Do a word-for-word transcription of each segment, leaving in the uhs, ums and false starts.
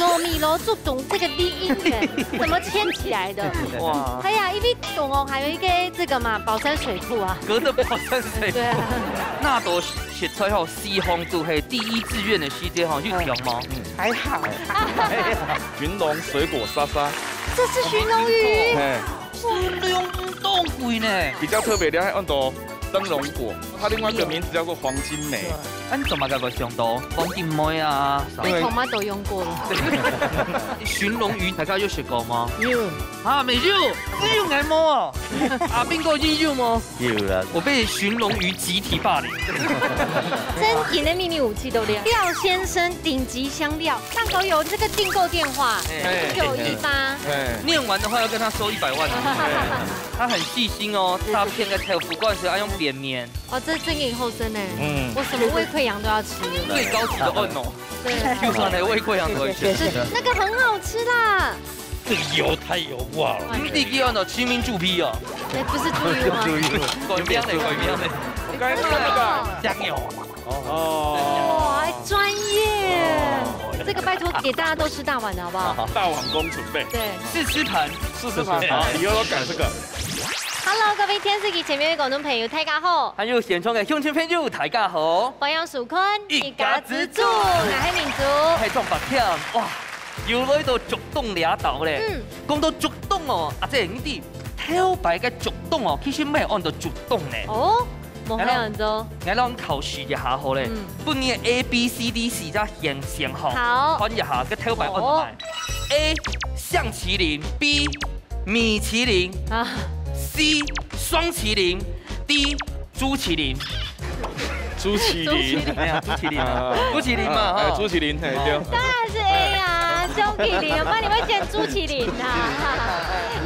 糯米摎竹東這個V音的，怎麼牽起來的？哇。哎呀，因為東哦，還有一個這個嘛，寶山水庫啊。隔著寶山水庫。對啊。那都實在吼，四項都係第一志願个時節吼，有強無？還好。尋龍水果沙沙。這是尋龍魚。嘿。數量當貴呢。比較特別个，還有很多燈籠果，它另外一個名字叫做黃金梅。 恁做麼个會想到黃金梅啊？因為頭髮都用過了。尋龍魚大家有食過嗎？有。啊，沒有，只有𠊎無哦。阿斌哥你有無？有啦。我被尋龍魚集體霸凌。正經个祕密武器都練。廖先生頂級香料，上頭有這個訂購電話，哎。一九一八。哎。念完的話要跟他收一百萬。他很細心哦，大片个豆腐乾係要用扁面。 哦，這正經後生欸。嗯。我什麼胃潰瘍都要吃。最高級的按哦。對。就算連胃潰瘍都會吃。是，那個很好吃啦。這个油太油不好了。嗯，你叫按哦，青明豬皮哦。哎，不是豬油啊。豬油。改名了，改名了。我剛才吃那個醬油。哦。哇，還專業。這個拜託給大家都吃大碗的好不好？大碗公準備。對。試吃盤。試吃盤，好，以後都改這個。 Hello，各位電視機前面个觀眾朋友，大家好。還有線上个鄉親朋友，大家好。歡迎收看一家之煮，𠊎係明珠。係張伯謙，哇，又來到竹東這兜咧。嗯。講到竹東哦，阿姊，你知頭擺个竹東哦，其實毋係安到竹東呢。哦，無係安到。𠊎摎考試一下好咧，嗯。分你A、B、C、D四隻選項吼，好。看一下个頭擺安到哪。好。A，象麒麟，B， 米其林啊。C，双麒麟，D，朱麒麟。朱麒麟。朱麒麟。哎呀，朱麒麟啊。啊。朱麒麟嘛，哎，哈。朱麒麟，哎，對。當然是A啊，雙麒麟，不然你會選朱麒麟啊。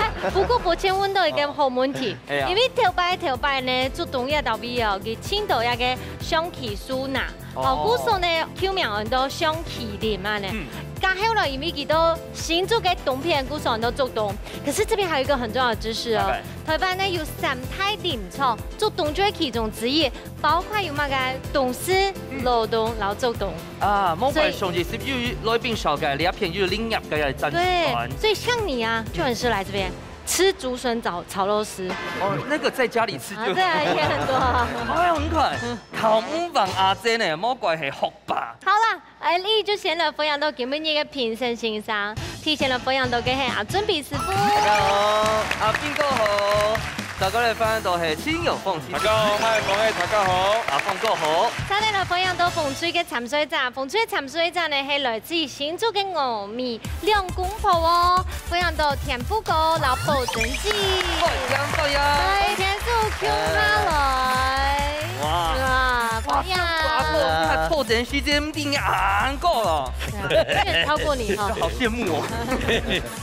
哎，不過伯謙問到一個好問題，哎呀。因為頭擺，頭擺呢，竹東這兜位哦，佢盡多該个象棋手呢。 哦，哦。故所呢，舊名安到象麒麟嘛呢。嗯。加後來因為佢到新竹个東片，故所安到竹東。可是這邊還有一個很重要的知識哦。大概。台灣呢有三大林場，竹東就係其中之一，包括有麼个東勢、嗯。羅東摎竹東。啊，莫怪上次十一月來賓紹介，這片有林業个戰爭。對，所以像你啊，就很適合來這邊吃竹筍炒，炒肉絲。哦，那個在家裡吃就。啊，對啊，也很多啊。哎呀，很可愛。嗯。 考毋贏阿姊呢，莫怪係學霸。好啦，哎，你就先來分享到今晡日个評審先生，第一先來分享到个係阿俊比師傅。大家好，阿斌哥好，再過來分享到係親友鳳姐。大家好，嗨，各位，大家好。阿鳳哥好。再來來分享到紅隊个參賽者，紅隊參賽者呢係來自新竹个峨眉 兩公婆哦，歡迎到天富哥摎寶珍姐。歡迎，歡迎。來，天富共下來。哇。哇，歡迎。哇，寶珍姐，你恁高了。對啊，遠超過你哈。好羨慕哦。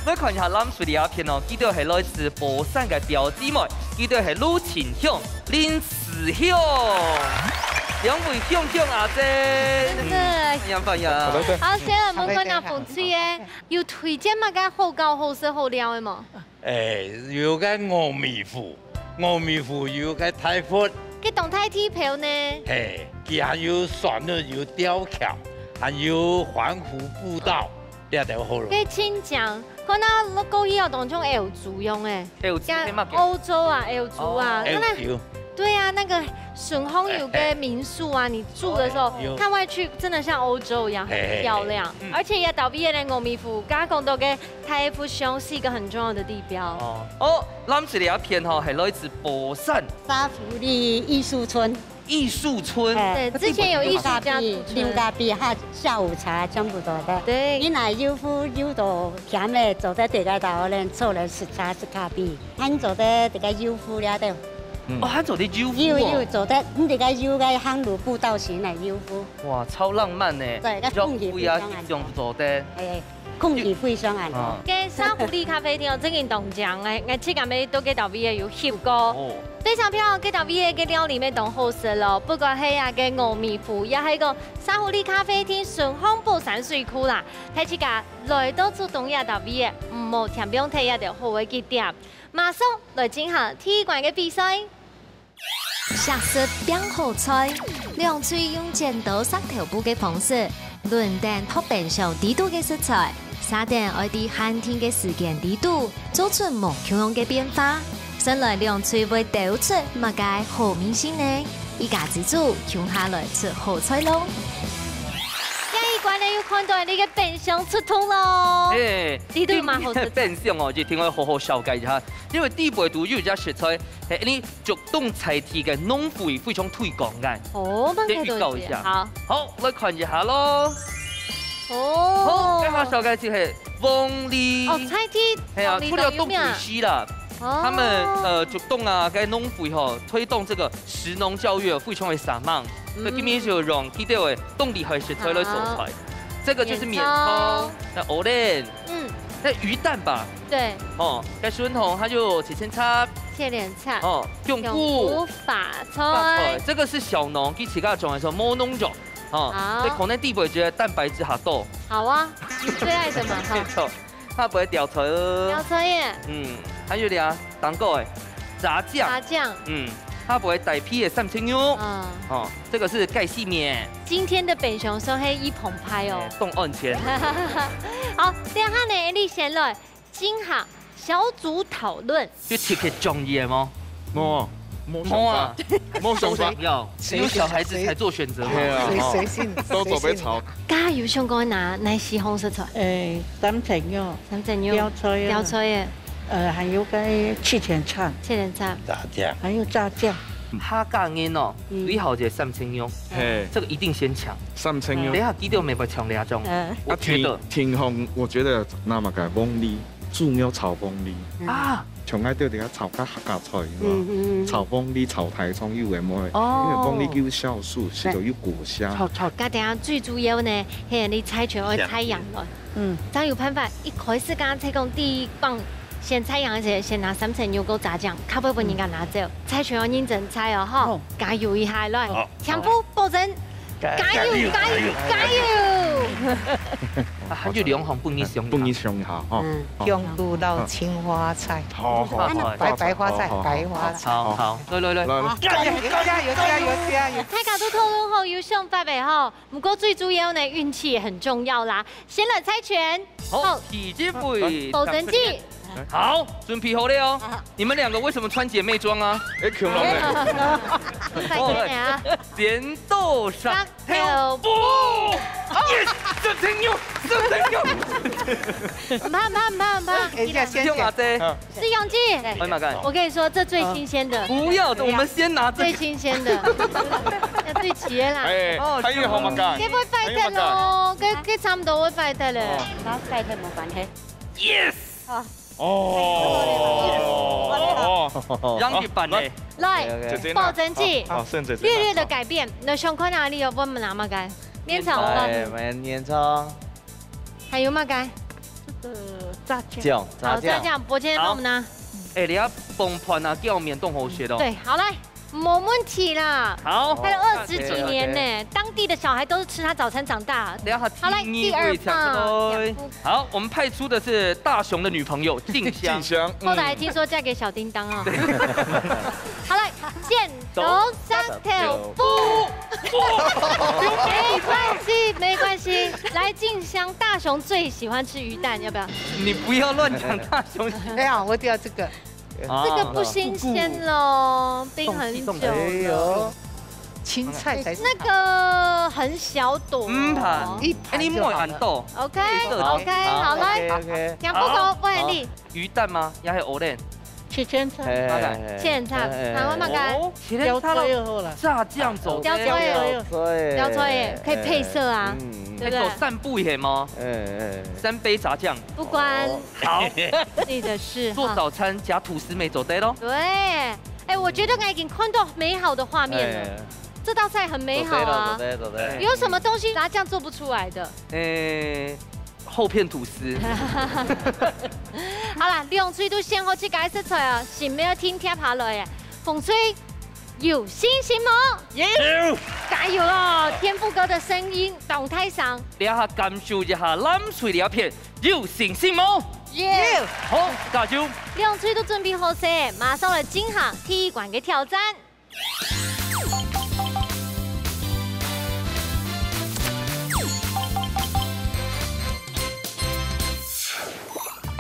來看一下藍隊這片哦，佢兜係來自寶山个表姊妹，佢兜係盧清香、林思香。兩位香香阿姊。真的。歡迎，歡迎。好，先來問看啊，紅隊个。 有推薦麼个好搞、好食、好尞个無？哎，有个峨眉湖，峨眉湖有个大佛。該當大地標呢？嘿，佢還有船仔，有吊橋，還有環湖步道，這兜好咯。該盡靚，看到過去哦，當像歐洲樣欸。歐洲係麼个？歐洲啊，歐洲啊，哦。看到，歐洲。對啊，那個筍坑有個民宿啊，你住的時候，哦，有。看外去真的像歐洲一樣，很漂亮。嘿，嘿，嘿。嗯。而且也倒閉了那峨眉湖，剛剛講到个 大湖鄉是一個很重要的地標。哦，哦，藍隊這片吼，係來自寶山。沙湖里藝術村。藝術村。哎，對，之前有藝術家主持人。啉咖啡，啉咖啡，下，下午茶全部都在。對。你若有福有到，甜的，做得在該搭，坐來食茶食咖啡，還做得在該有福了的。嗯。哦，還做得有福哦。有，有，做得，你在該有个行路步道行來有福。哇，超浪漫呢。對，該空氣非常安全。有福啊，一種做得。哎。 空氣非常安全。啊。該沙湖里咖啡廳哦，真个當靚，𠊎，𠊎自家乜到該搭位仔有去過。哦。非常漂亮，該搭位仔个料理乜當好食咯。不管係啊該峨眉湖，也係講沙湖里咖啡廳、筍坑寶山水庫啦，大自家來到竹東這搭位仔，毋好添放忒這兜好个景點。馬上來進行第一關个比賽。 惜食拚好菜，你兩隊用剪刀石頭布个方式，輪等擇冰箱裡肚个食材，設等愛在限定个時間裡肚，做出無共樣个變化。先來兩隊會兜出麼个好味緒呢？一家之煮，共下來食好菜咯！這一關呢，又看到你个冰箱出動咯。哎，裡肚有麼个好食？今日个冰箱哦，一定愛好好紹介一下，因為底背肚有一隻食材，係你竹東在地个農會非常推廣个。哦，慢慢地，先預告一下。好。好，來看一下咯。哦。好，這下紹介就係黃梨。哦，在地，係啊，黃梨當有名。除了東北西啦，哦。他們，呃，竹東啊，該農會吼，推動這個食農教育非常的生猛。嗯。所以今日就用佢兜个當地个食材來做菜。好。這個就是綿蔥，綿蔥。那蚵仔，嗯。那魚蛋吧。對。哦，該筍頭，它就切成叉。切成叉。哦，香菇。香菇、發菜。發菜，這個是小農，佢自家種个時候無農藥。 哦，好。所以可能底背个蛋白質較多。好啊，你最愛的嘛，哈。沒錯，下背吊菜哦。吊菜耶。嗯，還有咧，當歸个炸醬。炸醬。嗯，下背帶皮个三層肉。嗯。哦，這個是蓋細麵。今天的冰箱算係已澎湃哦。哎，當安全。好，等下呢，你先來 進行小組討論。就特別中意个無？無，無想法，無啊。無想法。要，只有小孩子才做選擇嘛。對啊。隨，隨性，都做不吵。隨性。剛剛有想過拿哪四項食材？誒，三層肉，三層肉，吊菜啊。吊菜耶。呃，還有個七層叉。七層叉。炸醬。還有炸醬。客家人哦，嗯。最好就三層肉。嘿。這個一定先搶。三層肉。等一下，佢兜乜會搶這種。嗯。我覺得。啊，天，天空，我覺得那麼个黃梨。 豬肉炒黃梨。嗯。啊。像𠊎兜在該炒个客家菜，嗯，嗯，嗯。炒黃梨、炒大腸有个無个，哦。因為黃梨有酵素，係个有果香。炒，炒。該等下最主要呢，係你猜拳愛猜贏了。嗯。正有辦法，一開始剛剛才講第一棒，先猜贏个時，先拿三層肉个炸醬，較毋會分人家拿走。嗯。猜拳愛認真猜哦，吼。哦。加油一下，來。好。 全部保證。加油，加油，加油！啊，還有兩項分你想一下。分你想一下，吼。嗯。哦。香菇撈青花菜。好，好，好，白，白花菜，好，好，白花菜。好，好，來，來，來。來，來。加油，加油，加油，加油！大家都討論好，有想法个吼。毋過最主要呢，運氣也很重要啦。先來猜拳。好，好。第一位。保證金。 好，準備好了哦。啊。你們兩個為什麼穿姐妹裝啊？哎，恐龍哎。明白點啊。剪刀石頭布。Yes，三層肉，三層肉。毋怕，毋怕，毋怕，毋怕。等一下，先用啊，這。啊。是用這。哎，my god。我跟你說，這最新鮮的。不要，我們先拿這個。最新鮮的。要對齊啦。哎，哦，還有好嗎？該會壞忒咯，該，該差不多會壞忒咧。哦。拿壞忒無關係。Yes。好。 哦，哦，哦。讓一半呢。來，OK，OK。保證金，好，好，順序，順序。略略的改變，那想看哪裡有問麼个？綿腸吧。哎，綿，綿腸。還有麼个？這個炸醬。醬，炸醬。好，炸醬，伯謙幫我們拿。好。哎，你要崩盤啊，叫綿當好食哦。對，好，來。 無問題啦。好。還有二十幾年呢，OK，OK。當地的小孩都是吃它早餐長大。好，來，第二棒。好，我們派出的是大雄的女朋友，靜香。靜香，嗯。後來聽說嫁給小叮噹啊。對。好，來，剪刀石頭布。沒關係，沒關係。來，靜香，大雄最喜歡吃魚蛋，要不要？你不要亂講大雄。沒有，我只要這個。 啊。這個不新鮮咯，冰很久了。哎喲。青菜才是。那個很小朵哦。嗯，盤。一盤就好了。哎，你莫很多。OK，OK，好，來。OK，OK。楊富國，好，不然你。好。魚蛋嗎？也還有蚵仔。七千塊。哎，哎，哎，七千塊，哎，哎，然後那個。哦，七千塊咯。吊菜就好了。炸醬做。吊菜哦。吊菜。吊菜耶，可以配色啊，嗯，嗯。對不對？哎，做三杯係嗎？哎，哎。三杯炸醬。不管。哦。 好。自己的事哈。做早餐加吐司乜做得咯。對，哎，我覺得我已經看到美好的畫面了。哎。這道菜很美好啊。做得咯，做得，做得。有什麼東西炸醬做不出來的？哎，厚片吐司。好啦，兩隊都選好自家个食材啊，先愛聽接下來个。紅隊有信心無？有。加油哦！天賦哥的聲音當大聲。這下感受一下藍隊這片 有信心無？有。好，加油！兩隊都準備好勢，馬上來進行第一關个挑戰。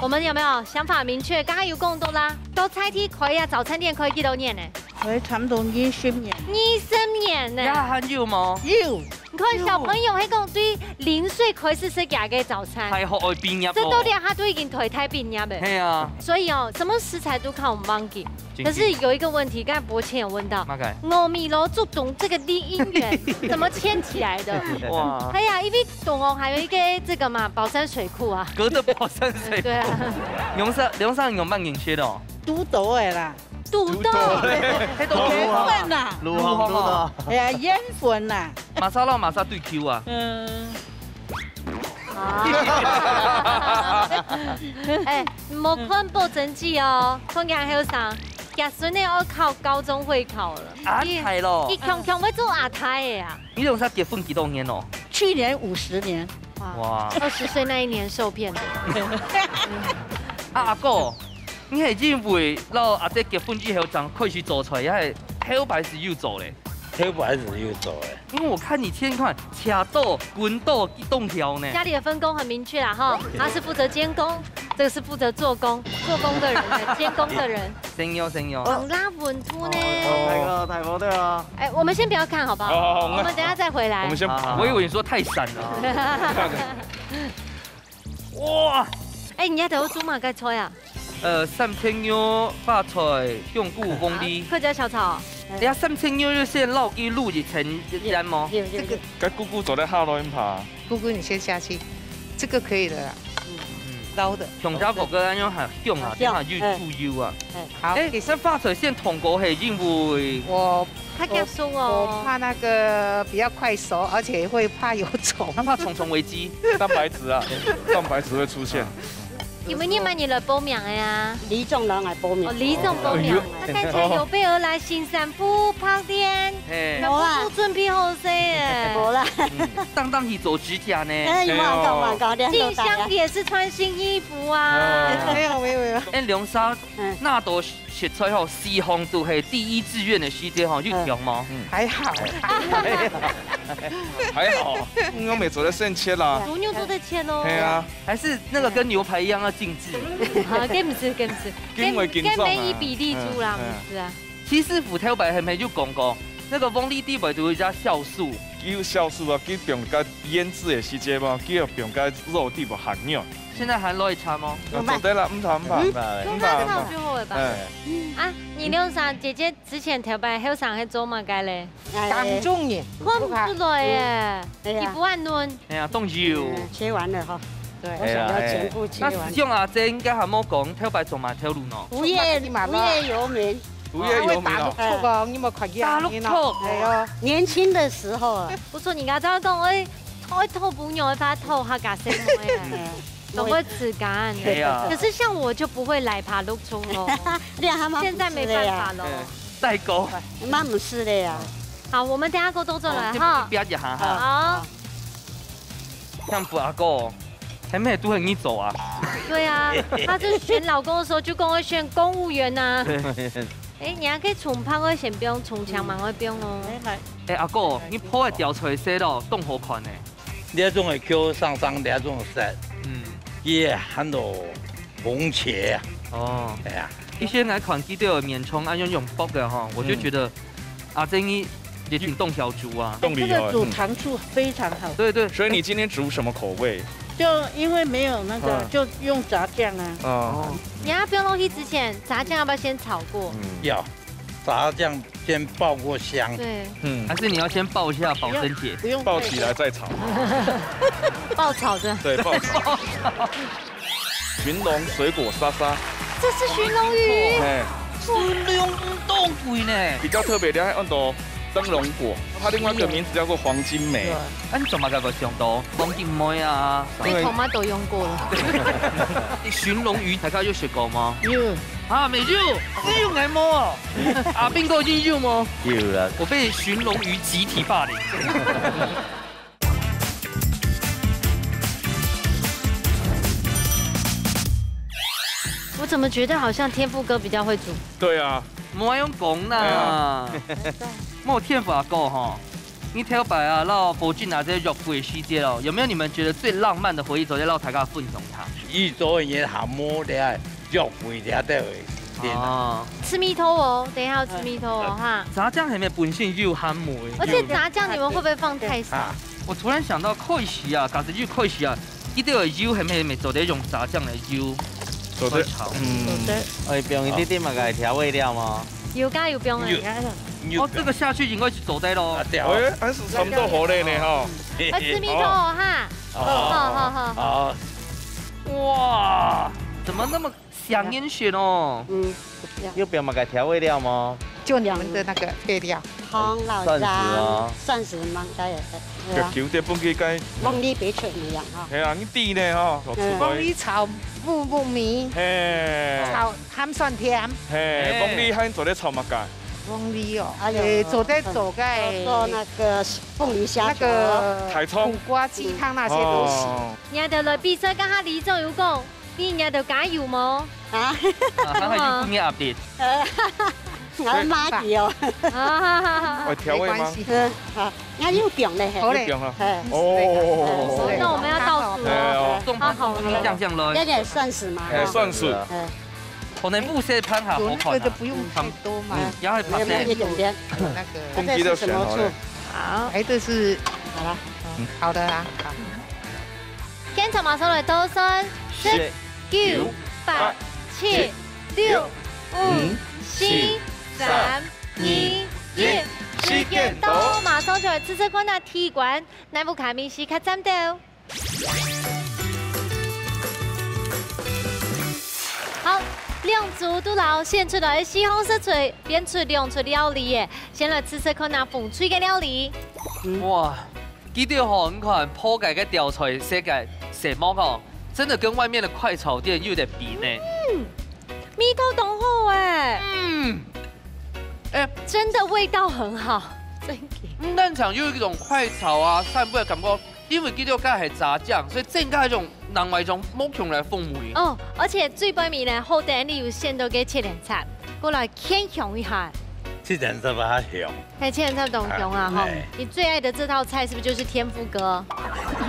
我們有沒有想法明確？剛剛有講到啦，到在地開啊早餐店開幾多年呢？開差不多二十年。二十年呢？也還有無？有。你看小朋友，還講對零歲開始食佢个早餐，大學愛畢業哦。這到這下都已經台大畢業了。係啊。所以哦，什麼食材都靠我們幫佢。 可是有一個問題，剛才伯謙有問到，麼个？糯米粩竹筒這個姻緣怎麼牽起來的？哇。哎呀，因為同學還有一個這個嘛，寶山水庫啊。隔著寶山水庫。對啊。兩儕，兩儕仰般認識哦？堵到个啦。堵到。堵到。該都緣分啦。路行堵到。哎呀，緣分啦。麼儕摎麼儕對Q啊？嗯。 啊。哎，莫看伯珍姐哦，看佢後生，佢孫仔愛考高中會考了。阿太咯。佢強強會做阿太个啊。你兩儕結婚幾多年咯？去年五十年。哇。哇。二十歲那一年受騙的。啊，阿哥，你係因為摎阿姊結婚之後正開始做菜，還係頭擺就有做咧？ 頭擺就有做个。因為我看你天天看，車到、滾到、一棟橋呢。家裡的分工很明確啦，哈，他是負責監工，這個是負責做工，做工的人，監工的人。承蒙，承蒙。糖啦，溫度呢？哦，大哥，大哥，對啊。哎，我們先不要看，好不好？好，好，好，我們等一下再回來。我們先，好，好，好。我以為你說太閃了。哇！哎，你這兜做麼个菜啊？ 呃，三層肉、花菜、香菇、黃梨。客家小炒。哎呀，三層肉就先摎佢滷一層一層無？有，有，有。該姑姑做得下落一下。姑姑，你先下去，這個可以了啦。嗯。撈的。像這哥哥恁樣還香啊，香，等下又，哎。豬油啊。哎。好，哎，謝謝。該花菜先燙過係因為我較驚熟哦。我，我怕那個比較快熟，而且會怕有蟲。他怕蟲蟲危機。蛋白質啊，蛋白質會出現。 有無人買你來報名个啊？里長人來報名。哦，里長報名。哎喲。那看起來有備而來，新衫褲、白領，嘿。全部都準備好勢耶。無啦。嗯，當當去做指甲呢。哎，有沒有搞，有沒有搞，兩種打呀。進香也是穿新衣服啊。哎。沒有，沒有，沒有。哎，兩儕，嗯。那都 食材吼，四項都係第一志願个時節吼，有強無？嗯。還好。還好，我們做得先切啦。豬肉做得切咯。係啊。還是那個跟牛排一樣要靜置？啊，該毋係，該毋係，緊會緊張啊。該，該無一比例豬啦，嗯，嗯。毋係啊。其實傅頭擺係毋係有講過，那個黃梨底背都有一隻酵素。有酵素啊，佢放該醃製个時節嘛，佢要放該肉底背還軟。 現在還落去摻哦。啊，做得啦，毋怕，毋怕，嗯，毋怕，毋怕，毋怕。用它這套就好了吧？哎。啊，你兩儕姐姐之前頭擺後生係做麼个咧？哎。當中人。看毋出來耶，嗯，對呀。佢毋恁嫩。哎呀，當油。嗯，切完了哈。對。我想要全部切完。哎呀，哎。那實際上啊，這應該還無講，頭擺做麼个頭路呢？無業，無業遊民。無業遊民哦。打六畜哦，你有沒有看見啊？打六畜。哎喲。年輕的時候啊。不錯，你剛才講，哎， 愛討餔娘个話，討客家細妹啊，嗯。總會自家呢。對啊。可是像我就不會來打六畜咯。你還蠻現在沒辦法咯。不是的呀。嗯，代溝。蠻不是的呀。好，我們等下過動作來哈。哦，這邊一下哈。好。幸福阿哥，還沒都很你走啊。對啊，他就是選老公的時候就跟我選公務員啊。對。 哎，你還可以重拍，我先不用重強，嗯。蠻會不用哦。來，來。哎，阿哥，你拍个吊彩色咯，當好看呢。這種个叫上上這種色，嗯。也很多紅茄啊。哦。哎呀。以前來看佢兜个綿床，恁樣用剝个哈，我就覺得，嗯。啊，這你也挺當曉煮啊。哎，這個煮糖醋非常好。對，對。所以你今天煮什麼口味？就因為沒有那個，嗯。就用炸醬啊。哦。哦。你要放落去之前，炸醬要不要先炒過？嗯。要。 炸醬先爆過香。對。嗯。還是你要先爆一下保生姐？不用，不用爆起來再炒。爆炒的。對，爆炒。尋龍水果沙沙。這是尋龍魚。哎。尋龍魚當貴呢。比較特別的，還有很多燈籠果，它另外一個名字叫做黃金梅。對。啊，你怎麼个想到黃金梅啊？因為被同媽都用過了。尋龍魚大家有食過嗎？有。 啊，沒有，只有𠊎無哦。阿斌哥一定有無？有啦。我被尋龍魚集體霸凌。我怎麼覺得好像天賦哥比較會煮？對啊。無恁樣講啦。哎呀。無天賦阿哥吼，你頭擺啊，摎寶君啊，這約會時節哦，有沒有你們覺得最浪漫的回憶，做得摎大家分享一下？一早人還無咧，約會咧，對不對？哦，吃米糕哦，等一下要吃米糕哦，哈。炸醬係毋係本身有鹹味？而且炸醬你們會不會放太少？啊，我突然想到，開始啊，假使有開始啊，一定有油，係毋係做得用炸醬來油，做得，來炒。嗯，做得。哎，放一點點嘛，該調味料嗎？有加有放啊。有。哦，這個下去應該是做得咯。啊，對啊。哎，還是差不多好了呢，哈。啊，吃米糕哦，哈。哦。好，好，好。好。哇，怎麼那麼香煙血哦？嗯，又不用嘛，該調味料嗎？就你們的那個配料。糖、老蒜子哦。蒜子嘛，該也，對啊。就求得分佢該。望你別出一樣哈。係啊，你知呢哈，做出來。嗯。黃梨炒木木米，係。炒鹹酸甜。係，哎。黃梨還做得炒麼个？黃梨哦，哎呦，誒，做得做該，做，做那個鳳梨蝦球。那個大蔥。苦瓜雞湯那些都行。哦。你愛得來比賽，剛剛里長有講， 你日日都加油無？啊？啊，還有分你update。呃，我罵佢哦。啊，喂，調味嗎？沒關係。嗯，好，那又講了嘿。好嘞。又講了。嘿。哦。那我們要倒數了。哎呦。好，好，好。醬醬咯。那個蒜子嘛。哎，蒜子。嗯。可能不是pan下好看啊。有那個就不用太多嘛。嗯，然後沒有，那個有點。那個。啊，這是什麼醋？好。哎，這是，好了。嗯。好的啊，好。 現場馬上來倒算，十、九、八、七、六、五、四、三、二、一，時間到，馬上就來試試看啊，第一關，哪位个味緒較讚兜。好，兩組都摎選出來个四項食材，變出兩出料理耶。先來試試看啊，紅隊个料理。哇， 佢兜吼，你看，鋪蓋个吊菜，洗个色目吼，真的跟外面的快炒店有點比呢。嗯，味道當好哎。嗯。哎。真的味道很好，真的。嗯，毋單淨有一種快炒啊，散步的感覺，因為佢兜該係炸醬，所以真个一種另外一種無共个風味。哦，而且最背尾呢，好得你有選到个七層塔，過來牽香一下。七層塔較香。 係，七層塔當香啊，吼。啊，嘿。你最愛的這道菜是不是就是天婦哥？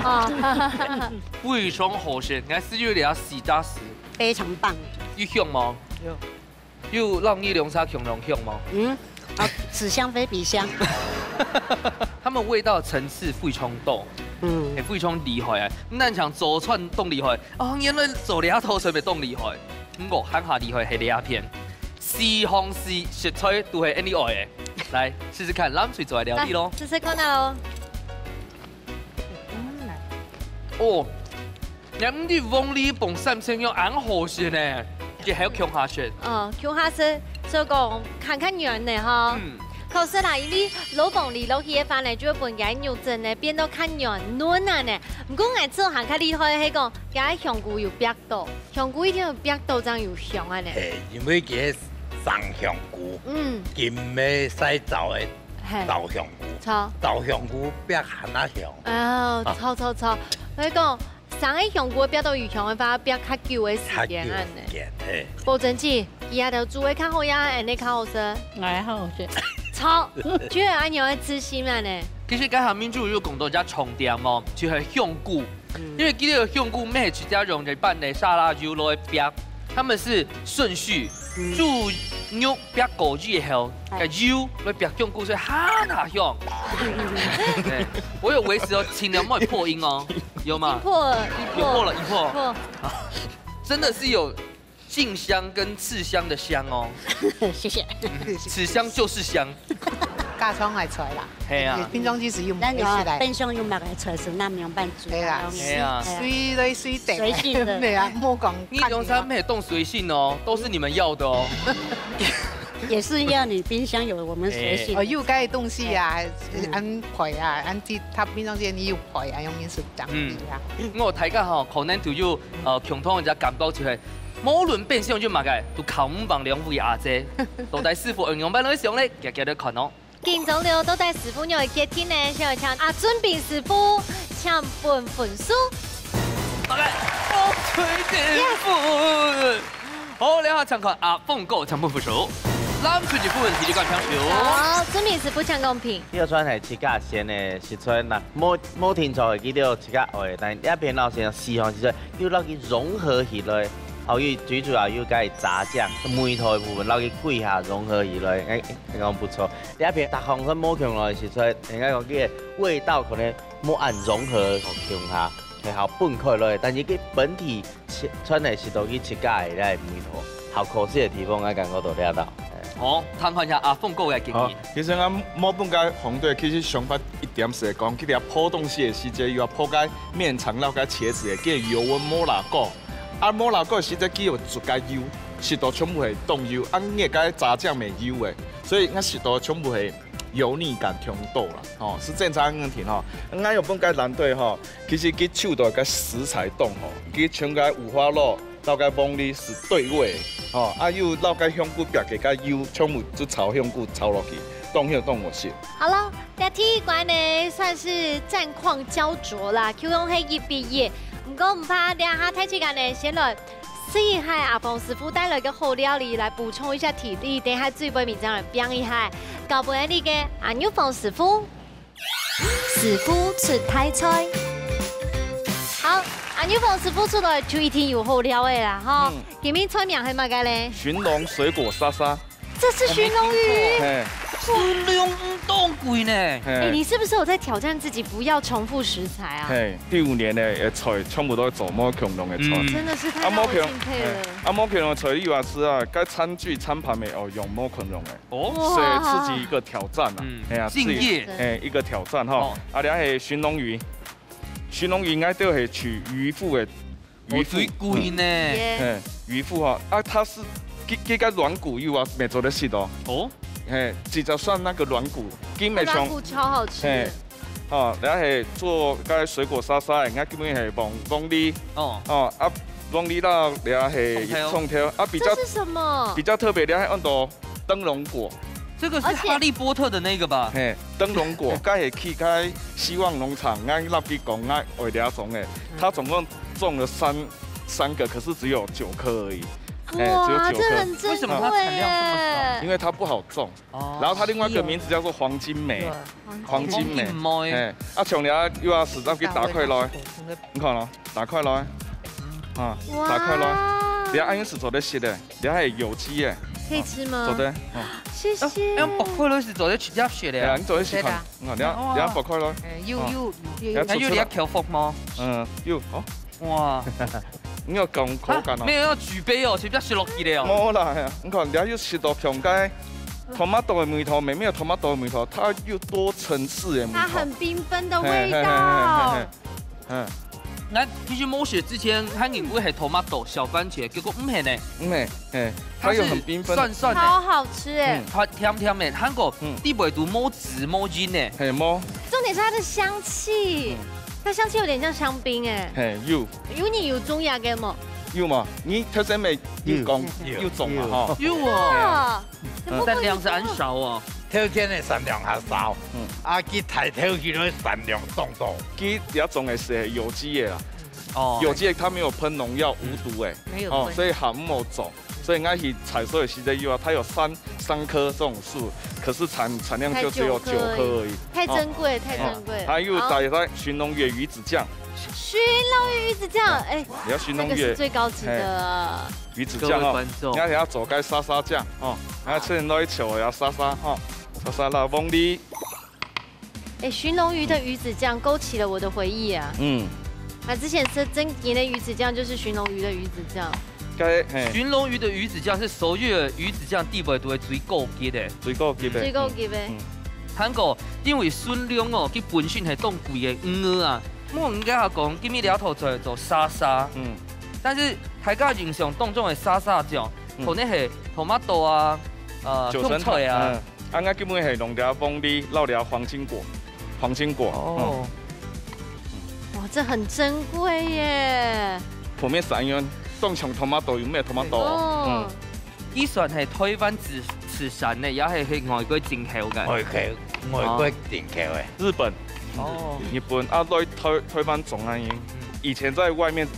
哦。非常好食，你還係有點要洗炸絲。非常棒。有香無？有。有讓你兩儕共樣香無？嗯，啊，此香非彼香。他們味道層次非常多，嗯。也非常厲害啊。毋單淨做菜當厲害，哦，原來做這道菜乜當厲害。毋過，還較厲害係這片。 四項食，食材都係恁樣愛个。來，試試看，藍隊做个料理咯。來，試試看啊哦。哦，連你黃梨傍三層肉恁好食呢，這還有共下食。哦，共下食，所以講，看較軟呢吼。嗯。確實啦，因為摎黃梨落去个話呢，就會分該肉質呢變到較軟嫩啊呢。毋過𠊎做還較厲害个係講，該香菇有煏到。 香菇一定愛煏到正有香恁呢。嘿，因為佢係生香菇，嗯。金个曬燥个，嘿。燥香菇，燥。燥香菇煏還較香。哦，啊。燥燥燥。所以講，生个香菇煏到有香个話，煏較久个時間恁呢。較久个時間，嘿。寶珍姐，佢這兜煮个較好呀，恁呢較好食。𠊎較好食。燥，就係恁樣个自信恁呢。其實剛才明珠有講到一個重點哦，就係香菇。 嗯。因為佢兜个香菇毋係直接用一般个沙拉油來煏，他們是順序，嗯。豬肉煏過以後，哎。該油來煏香菇，所以還較香。對，我有維持哦，盡量莫破音哦，有嗎？已經破了，已破。有破了，已破。破。真的是有 近香跟次香的香哦。謝謝。此香就是香。家常个菜啦。係啊。平常時有，咱有啊，會食个。冰箱有麼个菜是咱用辦法煮个東西。係啊。係啊。隨來隨得。隨性的。對啊，莫講。你兩儕毋係當隨性哦，都是你們要的哦。也是要你冰箱有，我們隨性。哦，有該東西啊，嗯。恁配啊，恁這，他平常時你有配啊，用飲食講的啊。嗯。我大家吼，可能就有，呃，共同一個感覺就係 無論冰箱有麼个，都靠毋贏兩位阿姊。到底師傅會仰般來想呢？遽遽來看哦。緊張了，到底師傅仰會決定呢？先來請阿俊斌師傅，請分分數。大概五十點分。好，這下請看阿峰哥，請分分數。三十一分，第一个平手。好，準備師傅請講評。這个算係自家選个食材啦，無，無定著佢兜自家愛，但這片老師四項食材，又摎佢融合起來，後又最主要又加炸醬，味道个部分摎佢歸下融合起來，哎，哎，講不錯。這片逐項都無共樣个食材，應該講佢个味道可能無恁融合共下，係好分開來，但是佢本體 全，全係食到佢自家个這个味道。好可惜个地方，𠊎感覺到這道。哎。好，聽看一下阿峰哥个建議。好，其實𠊎無分該紅隊，其實想法一點係講，佢兜烰東西个時節，又愛烰該麵腸摎該茄子个，佢个油溫無偌高。啊，無偌高个時節，佢有足該油，食到全部係當油，啊，𠊎該炸醬無油个，所以𠊎食到全部係油膩感當多啦。哦，係正常个問題吼。𠊎有分該藍隊吼， 其實佢抽到个食材當好，佢像該五花肉，摎該黃梨係對味，吼，啊又摎該香菇煏个該油，全部就炒香菇炒落去，當香當好食。好了，這第一關呢，算是戰況膠著啦，Q用黑一比一。毋過毋怕，等下大自家呢，先來試一下阿峰師傅帶來个好料理，來補充一下體力，等下最尾面正來拼一下，交分你个阿牛峰師傅。 師傅出大菜。好，阿牛峰師傅出來就一定有好料个啦，吼。嗯。今晡日菜名係麼个咧？尋龍水果沙沙。這是尋龍魚。嘿。尋龍魚當貴呢。嘿。哎，你是不是有在挑戰自己，不要重複食材啊？嘿，第五年呢，个菜全部都做無共樣个菜。嗯。真的是太讓我敬佩了。啊，無共樣，嘿，啊，無共樣个菜，你話係啊，該餐具、餐盤乜愛用無共樣个。 哦。哇。所以自己一個挑戰啊。嗯，哎呀，敬業。自己，哎，一個挑戰哈。哦。啊，這係尋龍魚，尋龍魚應該都係取魚腹个，哦，魚腹。最貴呢。嗯。耶。哎，魚腹哈，啊，佢係，佢，佢个軟骨又啊，乜做得食哦。哦。嘿，直接算那個軟骨，佢乜像，那軟骨超好吃。嘿，哦，然後係做該水果沙沙个，𠊎今日係黃，黃梨。哦。哦，啊，黃梨啦，然後係蔥頭。蔥頭，啊，比較，這是什麼？比較特別，然後係安到 燈籠果。這個是哈利波特的那個吧？而且，嘿，燈籠果，該係去該希望農場，𠊎摎佢講，𠊎愛這種个，嗯。他總共種了三，三個，可是只有九顆而已。哎，只有九顆。哇，這很珍貴耶。為什麼它產量這麼少？因為它不好種。哦。然後它另外一個名字叫做黃金梅。對。黃金梅。黃金梅。哎，啊，像你啊，又愛試著去打開來。你看哦，打開來。啊，哇。打開來。你看，恁樣係做得食个。 這還有有機个。可以吃嗎？啊，做得，哦。謝謝。哎，哎，剝開來係做得直接食个啊。哎呀，你做得試看。對的。你看，你看，哦。你看剝開來。哎，有，哦。有，有，有。哎，有你要口服嗎？嗯，有，哦。哇。你有講口感哦。啊，沒有要舉杯哦，直接食落去个哦。無啦，哎呀，你看，你又食到香該tomato个味道，美妙tomato个味道，它又多層次个味道。它很繽紛的味道。嘿，嘿，嘿，嘿，嘿，嘿。 嗯。𠊎其實無食之前，還以為係tomato小番茄，結果毋係呢。毋係，嘿，它又很繽紛。它是酸酸的。超好吃欸。嗯。它甜甜的，還過，嗯。底背都無籽無仁呢。嘿，無。重點是它的香氣，嗯。它香氣有點像香檳欸。嘿，有。有你有中藥个無？有嘛？你頭先咪有講，有，有種嘛，有。吼。有啊。有。 嗯。產量係恁少哦。頭前个產量較少，嗯。啊，佢大頭起來產量當多。佢這種个係有機个啦。哦。有機个，它沒有噴農藥、無毒个。沒有噴。哦，所以還無種。所以𠊎去採收个時節有啊，它有三，三棵這種樹，可是產，產量就只有九棵而已。太珍貴，哦。太珍貴。哦。還有大家尋龍魚魚子醬。尋龍魚魚子醬，欸，你要尋龍魚，這個是最高級的。嘿。 魚子醬哦，各位觀眾。你要，你要做該沙沙醬哦，然後切落去炒呀沙沙哦，沙沙啦，黃梨。欸，尋龍魚的魚子醬勾起了我的回憶啊。嗯。啊，之前是真正的魚子醬，就是尋龍魚的魚子醬。該，嘿。尋龍魚的魚子醬係所有的魚子醬底背都會最高級的。最高級的。最高級的。嗯。還過，因為尋龍哦，佢本身係當貴个魚啊， 無應該講，今日這道菜做沙沙。嗯。但是大家印象當中个沙沙醬，嗯。可能係tomato啊，呃，九層塔，香菜啊。嗯。啊，𠊎今日係用這黃梨，摎這黃金果，黃金果。哦。嗯。哇，這很珍貴耶。普遍係恁樣，當像tomato，有無tomato？哦。嗯。 佢算係台灣自，自產个，也係去外國進口个？外口，外國進口个。日本。哦。日本啊，來台，台灣種啊，因為以前在外面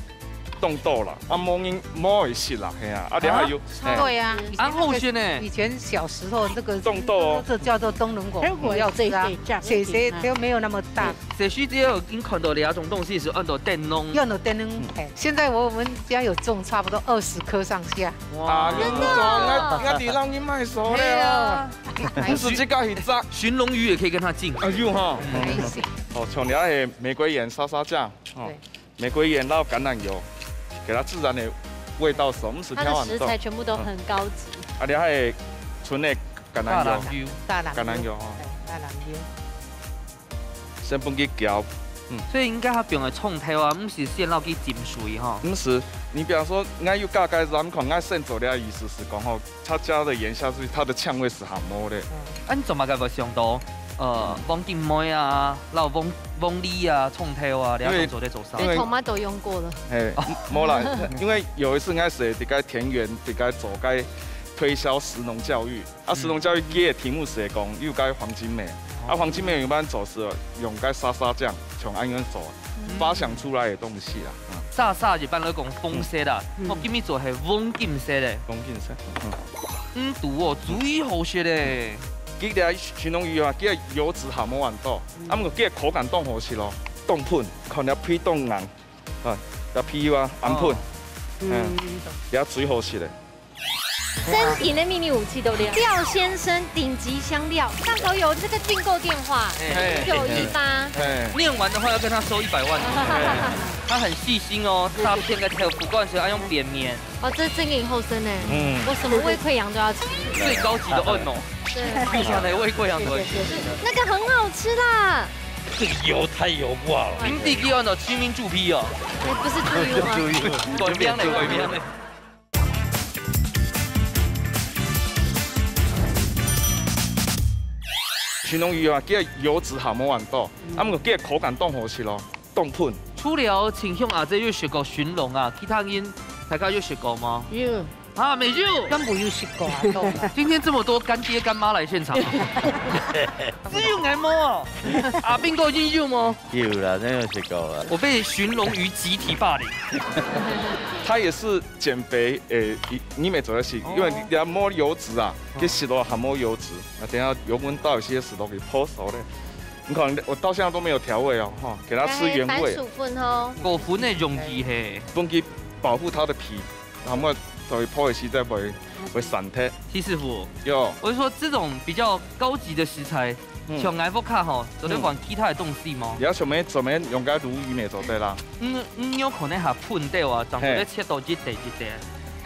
凍到啦，啊，無人無會食啦，係啊，啊，然後又，啊，對啊，以前那個，安後先呢？以前小時候那個凍到哦這叫做冬筍果，還有果不要吃啊這一，這一水水都沒有那麼大，這時節已經看到這種東西係安到燈籠。用的燈籠。哎，現在我們家有種差不多二十棵上下。啊，你講，我我知道你買熟了啊，哎毋係自家去摘。鱘龍魚也可以跟它進。哎呦哈，還行。哦，像你係玫瑰鹽沙沙醬，哦對，玫瑰鹽然後橄欖油，給它自然的味道熟，毋係它的食調很重。材全部都很高級。啊，你還有純的橄欖油大蘭，油。大蘭橄欖油哦。哎，大蘭油。先分佢攪，所以應該佢放个蔥頭啊，毋係先落去浸水吼。毋係，你比方說，𠊎有加該鹽，可能𠊎先做了意思係講吼，它加了鹽下去，它的嗆味係還無的。啊，你做麼个會想到，呃，黃金梅啊，然後黃黃梨啊，蔥頭啊，你要做得做啥因？為這tomato用過了，嘿，無啦，因為有一次𠊎係在該田園，在該做該推銷食農教育，啊，食農教育佢个題目係講有該黃金梅，啊，黃金梅一般做係用該沙沙醬，從安源所發想出來的東西啦，嗯，沙沙一般來講紅色啦，嗯我今日做係黃金色的。黃金色，嗯。嗯，肚哦，最好食的。佢个鱘龍魚啊，佢个油脂還無恁多，啊，毋過佢个口感當好食咯，當噴，看了皮當硬，啊，這皮啊，恁噴，嗯，這最好食个。真品的秘密武器都練。廖先生頂級香料，上頭有這個訂購電話，嘿九一八。嘿，念完的話要跟他收一百萬。他很細心哦，大片个豆腐罐是要用扁面。哦，這真个後生哎，嗯我什麼胃潰瘍都要吃。最高級的按哦，對，非常的胃溃瘍可以。那個很好吃啦。這個油太油掛了。平地地按照居民住皮哦，哎，不是豬油啊。改變了，改變了。鱘龍魚啊，佢个油脂還無恁多，啊，毋過佢个口感當好食咯，當噴。除了清香阿姊有食過鱘龍啊，其他人大家有食過嗎？有，啊，沒有。根本有食過啊，都。今天這麼多乾爹乾媽來現場啊，只有𠊎無哦。阿斌哥一定有嗎？有啦，真有食過啦。我被鱘龍魚集體霸凌。它也是減肥，誒，你你沒做得洗，哦因為你要摸油脂啊，佢食落還無油脂，那等下油溫到一些，食落去泡熟了。你看，我到現在都沒有調味哦，哈，給它吃原味，哎，番薯粉哦。果粉的容易嘿。分佢保護它的皮，然後再泡一些，再會會散忒。徐師傅，有，我是說這種比較高級的食材，嗯像𠊎屋下吼，做得換其他的東西嗎？你要全部全部用該鱸魚沒做得啦。嗯，嗯，有可能還噴掉啊，長做得切到一塊一塊。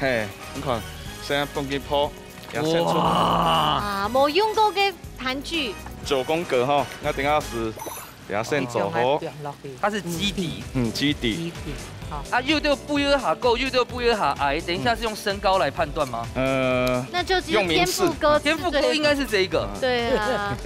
嘿，你看，現在分佢泡，要先出哇，啊，無用過个盤具，九宮格哈，那等下是等下先做好，落去，它是基底。嗯，基底，基底，好。啊，又都不一下高，又都不一下矮，等一下是用身高來判斷嗎？呃，那就只有天賦哥，天賦哥應該是這一個。對啊，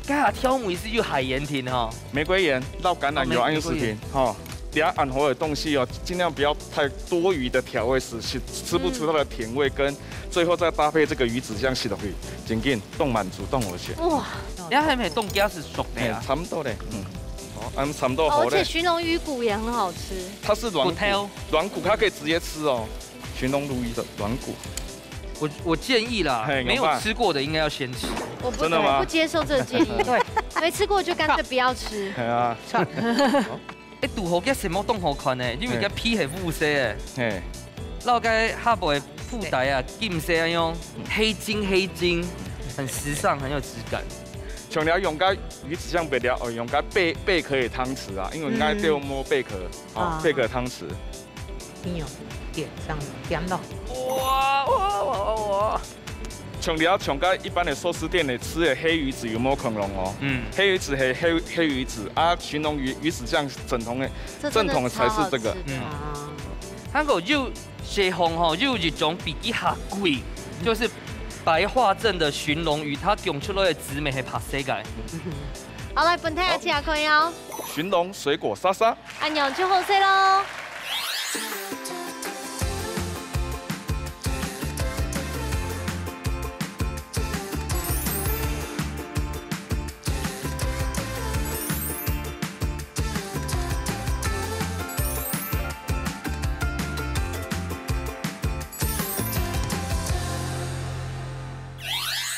剛才挑母是有海鹽亭哈，玫瑰鹽、老橄欖油，哦還有食品哈。等下恁好个東西哦，盡量不要太多餘的調味，使吃吃不出它的甜味，跟最後再搭配這個魚子醬食落去，真緊，當滿足，當好食。哇，你還沒凍，它是熟的哎，啊。差不多嘞，嗯，好，嗯，差不多好嘞。而且鱘龍魚骨也很好吃。它是軟骨，骨頭軟骨它可以直接吃哦，鱘龍鱸魚的軟骨。我我建議啦，嘿沒有吃過的應該要先吃。我不真的嗎不接受這個建議，對，沒吃過就乾脆不要吃。哎呀，哎，肚好个什麼都好看呢，因為个皮很烏色哎，嘿，然後个下背腹帶啊，金色那種，黑金黑金，很時尚，很有質感。像你要用該魚子醬配料，哦，用該貝貝殼的湯匙啊，因為應該都有摸貝殼，哦啊，貝殼湯匙。你有點上點咯。哇哇哇哇哇！像你要像該一般的壽司店裡吃的黑魚子有無可能哦？嗯，黑魚子係黑黑魚子啊，鱘龍魚魚子醬正統的，這真的正統的才是這個超好吃的。嗯啊，還有又這項吼，又有一種比較貴，就是白化症的鱘龍魚，它供出來的滋味係白色个。好，來，本台阿七阿坤哦，鱘龍水果沙沙。恁樣就好勢咯。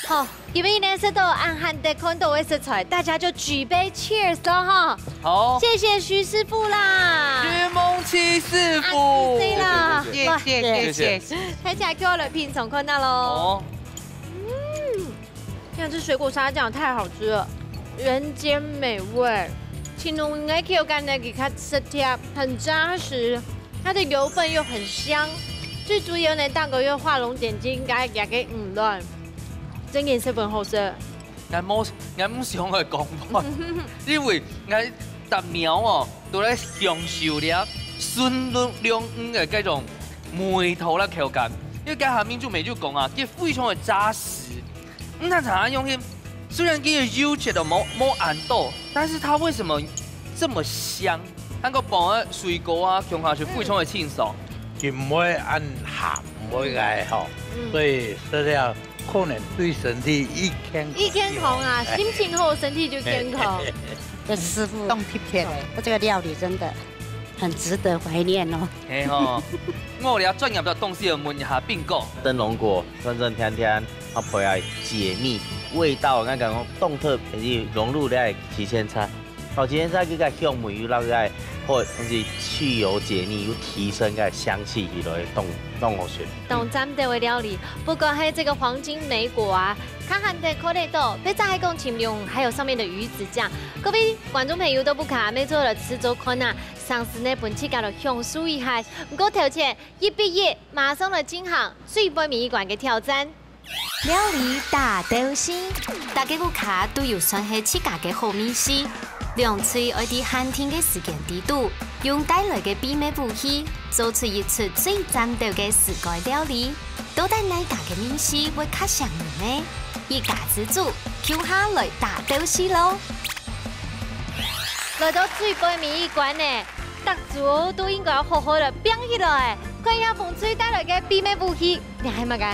好，今日呢食到恁難得看到个食材，大家就舉杯 cheers 咯哈！好，謝謝徐師傅啦！徐夢琪師傅，啊，謝謝啦！謝謝謝謝謝謝，大家叫我來品嚐看啊咯。哦，嗯，天啊，這水果沙醬太好吃了，人間美味。形容个口感呢，佢較實貼，很扎實，它的油分又很香，最主要呢，大家又畫龍點睛，該加个魚卵，真个十分好食。 𠊎無，𠊎毋想愛講話，因為𠊎逐秒哦，都在享受這純露兩魚个該種味道啦口感。因為該下面就美就講啊，佢非常个扎實。毋單淨恁樣去，雖然佢个油切到無無恁多，但是它為什麼這麼香？還過放个水果啊，共下係非常个清爽。佢毋會恁鹹，毋會𠊎吼，嗯。所以食了 可能對身體一健康。一健康啊，心情好，身體就健康。這師傅當貼切，他這個料理真的很值得懷念哦。係吼，𠊎這專業个東西要問一下斌哥。燈籠果酸酸甜甜，啊配合解蜜，味道𠊎感覺當特別，融入了七千菜。 好，今天在這個香味又讓該，或者是去油解膩，又提升該香氣起來，當，當好食。當讚个料理，不管還有這個黃金莓果啊，看看的可樂豆，別再還講青龍，還有上面的魚子醬。各位觀眾朋友都不卡，沒做了吃做看啊，上次呢本期搞了享受一下，不過頭前一比一，馬上來進行最尾一關个挑戰。 料理大鬥敘，大家屋下都有算係自家个好味緒。兩隊愛在限定个時間裡肚，用帶來个秘密武器，做出一出最讚鬥个自家料理。到底哪家个味緒會較餳人呢？一家之煮，共下來大鬥敘咯！來到最尾一關呢，逐組都應該要好好个拚起來，看一下紅隊帶來个秘密武器。 你係麼个？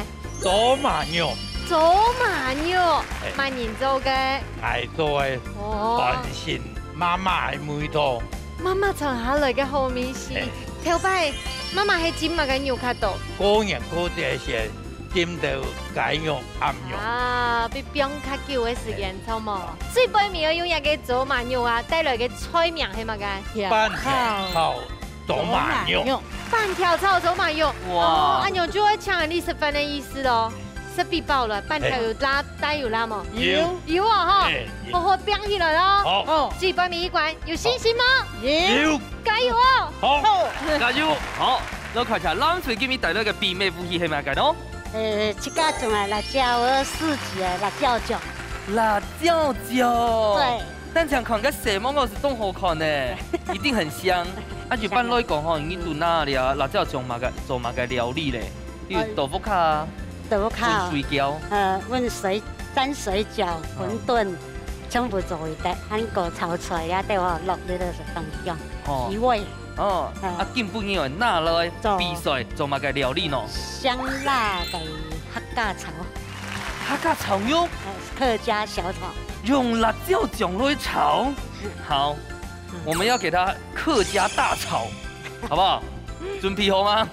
糟嫲肉。糟嫲肉，哎。麼人做个？𠊎做个，哦。傳承媽媽个味道。媽媽傳下來个好味緒。哎。頭擺，媽媽係浸麼个肉較多？過年過節時，浸到雞肉、鴨肉。啊，愛放較久个時間，著無？最尾面愛用這个糟嫲肉啊，帶來个菜名係麼个？粄條炒 糟嫲肉。粄條炒糟嫲肉。哇。哦，恁樣就會請你食飯个意思咯。食飽飽了，粄條有辣，帶有辣無？有。有啊吼，哎，有。好好拚起來咯。好。哦。最尾一關，有信心嗎？有。有。加油哦！好。好。加油！好，來看一下，藍隊今日帶來个秘密武器係麼个呢？呃，自家種个辣椒，四季个辣椒醬。辣椒醬。對。 單淨看个色目係當好看呢，一定很香。啊，一般來講吼，你都拿這辣椒做麼个，做麼个料理咧？比如豆腐乳啊，豆腐乳，焖水餃。呃，焖水，煠水餃、嗯。餛飩，全部做一垤，還過炒菜啊，對哦，落去个係當香，哦。提味。哦，嗯。啊，今晡日拿來做。比賽，做麼个料理呢？香辣个客家炒。客家炒肉？呃，客家小炒。 用辣椒醬來炒。好，嗯。我們要給它客家大炒，好不好？準備好嗎？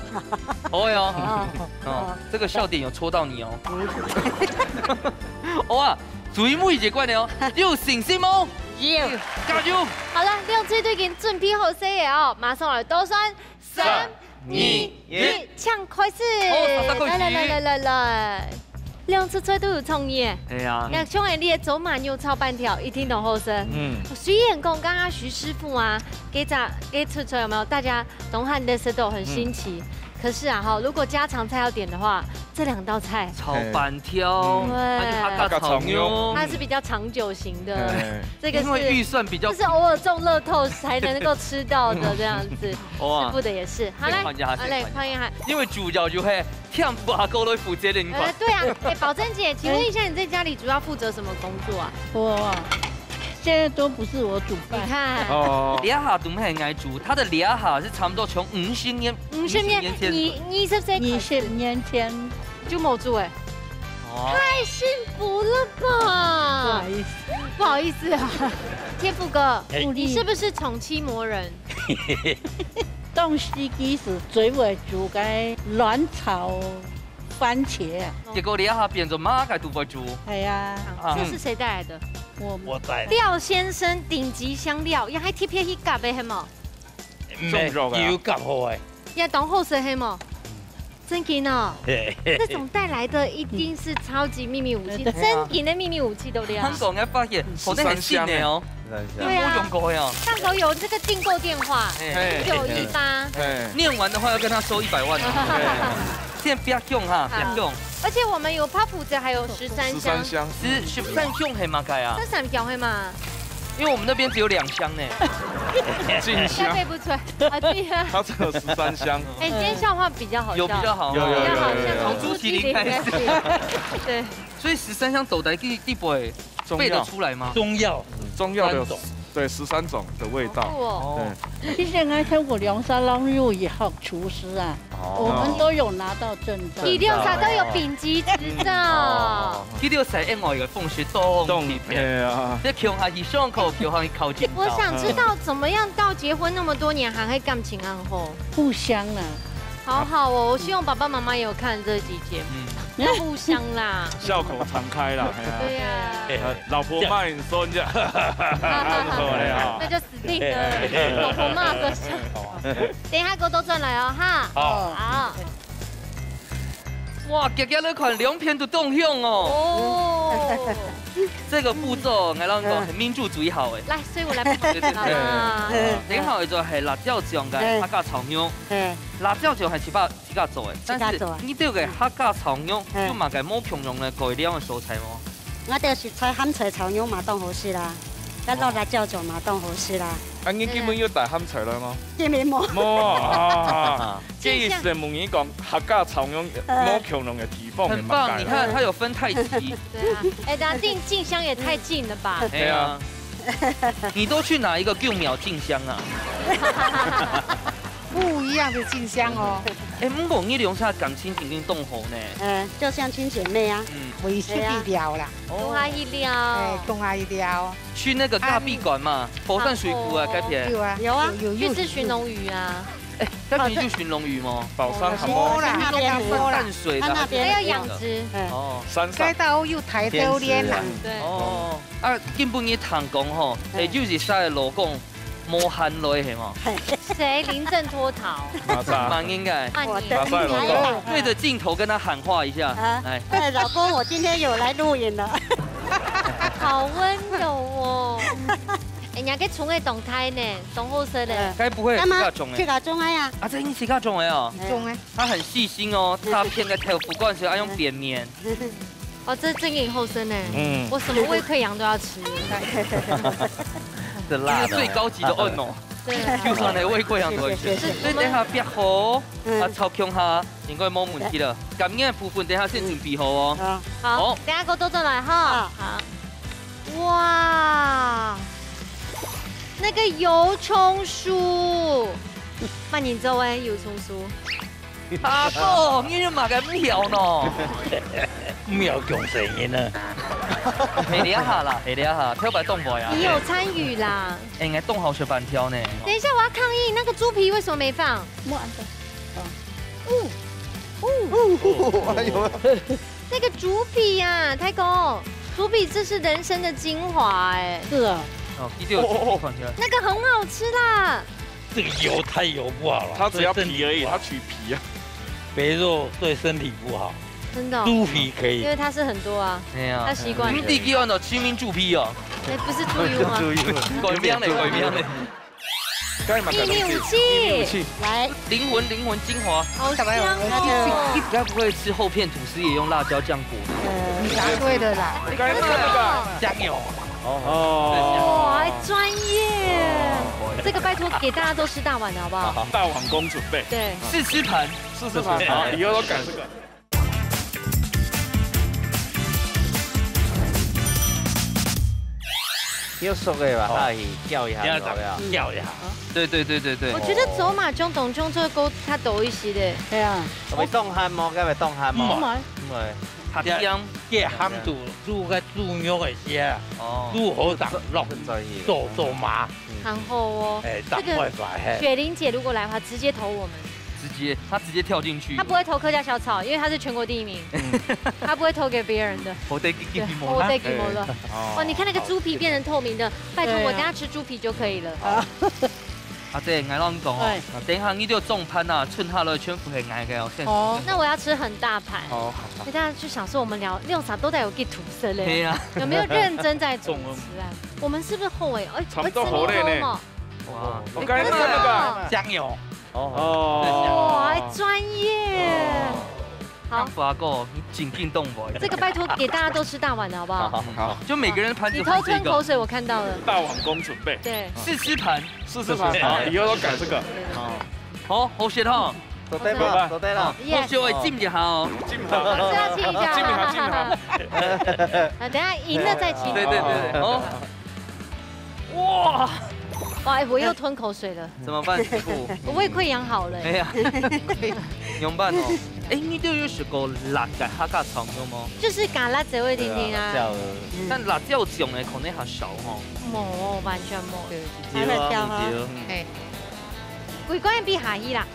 好哦。好，哦，好。這個笑點有戳到你哦。嗯。好啊，最尾一關了哦，有信心哦。有。加油！好了，兩隊都已經準備好勢了哦，馬上來倒算。 三、二、一，請開始！好，煞煞開始。來，來，來，來，來，來。兩出菜都有創意耶。哎呀。那像你个糟嫲肉炒粄條，一定當好食。嗯。雖然講剛剛徐師傅啊，這隻，這出菜有沒有？大家當下都食到很新奇，嗯。可是啊，哈，如果家常菜要點的話，這兩道菜。炒粄條，嗯。對。還有客家炒肉。它是比較長久型的。哎。這個是，因為預算比較，這是偶爾中樂透才能夠吃到的這樣子。 哇。師傅个也係。好，來，先看一下，好，來，先看一下。看一下。因為主要就係添阿哥來負責恁款。呃，對啊，哎，寶珍姐，請問一下，你在家裡主要負責什麼工作啊？我啊，現在都不是我煮飯。你看。哦。這下都毋係𠊎煮，他的這下是差不多從五十年，五十年，五十年前，你，你是誰開始？二十年前。就無煮哎。哦。太幸福了吧！不好意思。不好意思啊。天賦哥，哎。你是不是寵妻魔人？ 當時其實最會煮个卵炒番茄啊。結果你一下變做麼个都會煮。係啊。啊。這是誰帶來的？我，我帶的。廖先生頂級香料，也還特別去夾的，係無？嗯，中藥啊。有夾好的。也當好食，係無？真經哦。嘿。這種帶來的一定是超級秘密武器，對啊。真經的秘密武器，對不對啊？香港人發現，好像很新的哦。 對啊。沒有用過呀。上頭有這個訂購電話，嘿。九一八。嘿。念完的話要跟他收一百萬哦。嘿。現在不要用哈，好。不要用。而且我們有泡芙子，還有十三香。十三香。十，十三香係麼个啊？這三香係嘛？因為我們那邊只有兩香呢。靜香。應該背不出來。啊，對啊。它只有十三香。哎，今天笑話比較好笑。有比較好。有，有，有，有，有，有。比較好笑。從朱麒麟開始。朱麒麟開始。對。 所以十三香到底佢，佢背，中藥。背得出來嗎？中藥，中藥的，十三種。對，十三種的味道。好酷哦。對。其實𠊎透過兩儕摎有一學廚師啊，哦。我們都有拿到證照。佢兩儕都有丙級執照。哦。佢兩儕另外一個風水都當特別。對啊。這共下去上課，共下去考證照。我想知道怎麼樣到結婚那麼多年還會感情恁好？互相啊。 好好哦，我希望爸爸媽媽也有看這集節目。嗯。要互相啦。笑口常開啦，嘿啊。對啊。呃，老婆罵你說你這樣，不好了哈。那就死定了，老婆罵的時候。等一下給我倒轉來哦，哈。好。好。哇，遽遽來看，兩片都當香哦。哦。這個步驟，𠊎摎你講，嗯。很民族主義好誒。來，所以我來幫忙。對，對，對。啊。等一下，就係辣椒醬个，嗯。客家炒肉。嗯。 辣椒醬係自家，自家做个，自家做啊。但是你兜个客家炒肉，嗯。有麼个無共樣个改良个素材無？𠊎兜食菜鹹菜炒肉嘛當好食啦，該落辣椒醬嘛當好食啦。啊，你今晡有帶鹹菜來無？今晡無。無啊。這意思係問你講，客家炒肉無共樣个地方係麼个？很棒，你看它有分太極。對啊，哎，等下進，進香也太近了吧？對啊。你都去哪一個宮廟進香啊？ 不一樣的進香哦。哎，毋過你兩儕感情正經當好呢。嗯，就像親姐妹啊。嗯。會出去尞啦。對啊。哦。共下去尞。哎，共下去尞。去那個咖啡館嘛，啊，火山水谷啊，哦，該片。有啊。有啊。有，有，有。去吃鱘龍魚啊。哎，該片就鱘龍魚嗎？寶山很多。無啦，那邊沒有啦。淡水的，它那邊還有養殖。嗯。哦。山上。該到有抬頭鏈啦。天使啊。對。哦。啊，今晡日聽講吼，哎，嗯。有一儕个老公 無閒來係無？誰臨陣脫逃？馬上。蠻應該。換你。馬上有了。對著鏡頭跟他喊話一下，啊，來。哎，老公，我今天有來錄影了。好溫柔哦。哎，人家該蟲仔當大呢，當好食咧。嗯。該不會自家種个？自家種个呀。啊，這你自家種个哦？種个。他很細心哦，大片个豆腐乾水，要用扁面。 哦，這真的很厚身呢。嗯。我什麼胃潰瘍都要吃。這辣的。這是最高級的按摩。對啊。就算你胃潰瘍都會吃。謝謝，謝謝。所以等一下煏好，嗯。啊，炒香下，應該無問題了。感恩的部分等一下先準備好哦。嗯。好。好，好。等一下給我倒轉來哈。好。好。哇，那個油蔥酥，慢點走哎，油蔥酥。 阿哥，你有麼个毋曉呢？毋曉講細人啊。係這下啦，係這下，頭擺當會啊。你有參與啦。哎，𠊎當好食粄條呢。等一下，我要抗議，那個豬皮為什麼沒放？莫按照。哦，哦，哎呦，那個豬皮呀，太公，豬皮這是人參的精華哎。是啊。哦，的確有看起來。那個很好吃啦。 這個油太油不好了，它只要皮而已，所以真的不好。它取皮啊。肥肉對身體不好，真的哦。豬皮可以。因為它是很多啊，哎呀，它習慣了。你們第幾碗哦？清明豬皮哦。哎，不是豬油嗎？豬油。改名了，改名了。該買个東西，秘密武器。秘密武器。來。靈魂，靈魂精華。好香哦。該不會吃厚片吐司也用辣椒醬裹的？呃，你答對了啦。該買个醬油。哦。哇，還專業。 這個拜託給大家都吃大碗的好不好？好，好，大碗公準備。對。試吃盤。試吃盤，好，以後都改這個。你有熟的吧？哦。下去攪一下就好了。攪一下。對，對，對，對，對。我覺得走馬中東中這個較多一些的。對啊。會當鹹無？該會當鹹無？毋會。毋會。較香。這鹹度煮个豬肉个時啊，哦。豬好當落，做，做麻。 很厚哦。哎，這個當會發，嘿。雪玲姐如果來的話，直接投我們。直接，他直接跳进去。他不会投客家小炒，因为他是全国第一名。他不会投给别人的。好得给，给，给，对，好得给，好得。哦。哇，你看那个猪皮变成透明的，拜托我，对啊。等下吃猪皮就可以了。啊。阿姐，𠊎摎你講哦，哎。等一下你就中盤啊，剩下來全部係𠊎个哦，先。哦。那我要吃很大盤。好。你大家就想說我們尞，你兩儕到底有幾土色咧？對啊。有沒有認真在主持啊？我們是不是後悔？哎，差不多好咧呢。我吃牛肉嘛。哇。我剛才看那個。哎，真的哦。醬油。 哦。哦，還專業。哦。好。阿哥，你緊緊動我。這個拜託給大家都吃大碗的好不好？好，好，好。就每個人盤子你偷吞口水，我看到了。大碗公準備。對。試吃盤。試吃盤，好，以後都改這個。好。好，好食哈。做得了，做得了。好，好食，我浸一下哦。浸一下。我是要浸一下。浸一下，浸一下。啊，等一下贏了再請。對，對，對，對，好。哇！哇，我又吞口水了。 怎麼辦，師傅？我胃潰瘍好了。哎呀，仰般哦？哎，你兜有食過辣个客家炒肉無？就是加辣椒个定定啊。對啊，辣椒个。嗯。但辣椒醬个可能較少吼。無，完全無。對。有啊，辣椒哈。有。嗯。哎。規罐比下去啦。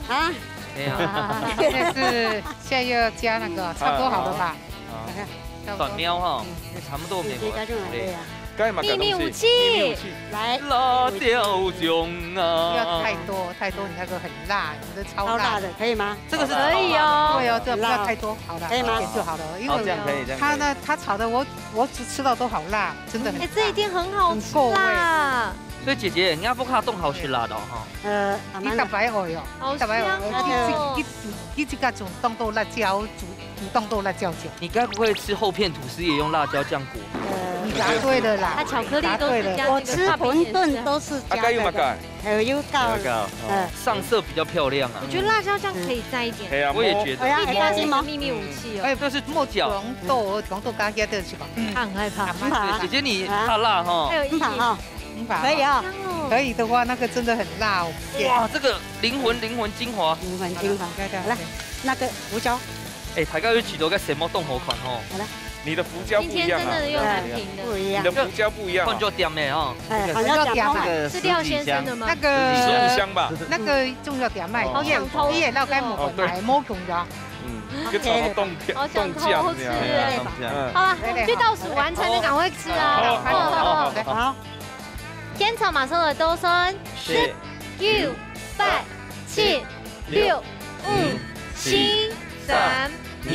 啊？哎呀。現在是，現在又要加那個，差不多好了吧？啊。好像差不多。蒜苗哈，嗯。差不多沒有了。你可以加進來，對啊。 該麼个東西？祕密武器。祕密武器。來。辣椒醬啊。不要太多，太多你那個很辣，你的超辣。超辣的，可以嗎？這個是可以哦。對哦，這不要太多，好了，可以嗎？一點就好了，因為好，這樣可以，這樣可以。它呢，它炒的我，我只吃到都好辣，真的很辣。哎，這一定很好吃啦。很夠味。所以姐姐，你阿婆較當好食辣个哦，哈。呃，阿媽呢？你大白菜哦，好香哦。大白菜哦，你自己，你，你自家煮當多辣椒，煮，煮當多辣椒醬。你該不會吃厚片吐司也用辣椒醬裹？呃，你答對了啦，它巧克力都是加那個，你答對了。我吃餛飩也是啊。餛飩都是加這個。啊，該有麼个？還有油膏。油膏，哦。嗯。上色比較漂亮啊。我覺得辣椒醬可以再一點。嗯。係啊，我也覺得。我要加點嗎？祕密武器哦。哎，這是木角。黃豆，黃豆加加的是吧？嗯。他很害怕。很怕啊。姐姐你怕辣哈？還有意義。很怕哈。很怕哈。可以啊。香哦。可以的話，那個真的很辣哦。哇，這個靈魂，靈魂精華。靈魂精華。對，對，對。來，那個胡椒。哎，大家有試著該什麼當好看吼？好了。 你的胡椒不一樣啊。今天真的又蠻平的。不一樣。你的胡椒不一樣啊。看著甜的哦。哎，好像講話。這個是廖先生的嗎？那個十五香吧。那個重要點，好想偷吃哦。你也要該抹粉來，哦，對。抹粉的。嗯，一個炒到凍，好想偷吃。凍醬這樣。嗯。好了，我們就倒數完成了，趕快吃啊。好，好，好，好，好。好。現場馬上來倒算，十、九、八、七、六、五、四、三、二、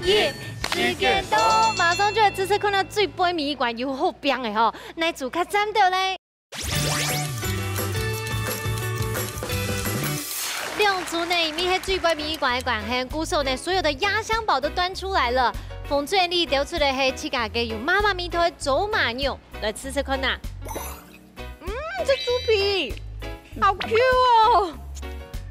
一，時間到，馬上就來試試看啊，最尾尾一關有好拚个吼，哪組較讚到咧？兩組呢，因為係最尾尾一關个關係，故所呢，所有的壓箱寶都端出來了。紅隊你兜出來係自家个有媽媽味道个走馬肉，來試試看啊。 嗯，這豬皮好Q哦，